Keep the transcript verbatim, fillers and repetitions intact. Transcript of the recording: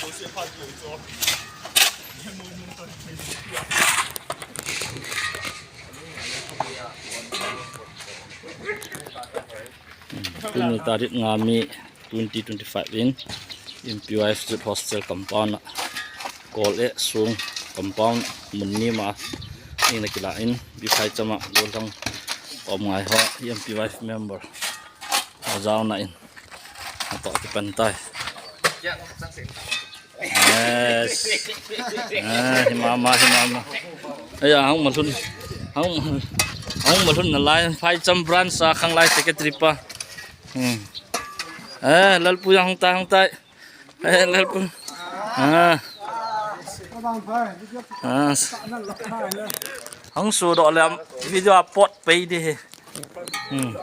Tuni tarik nga May twenty twenty-five in M P Y F Youth Hostel compound a, Kol e sung compound mun ni ma in a kila in, bi phai chama golang om ngai ho, M P Y F member a jaona in a to ki pan tai. Yes. Ah, hi mama, hi mama. Aya, hung malhun. Hung, hung malhun na lai, phai cham branch a khang lai secretary pa. Hmm. Eh, Lalpu yang hung tai, hung tai. Eh, Lalpu. Ah. Ah. Hung su do le video a pot pei di he. Hmm.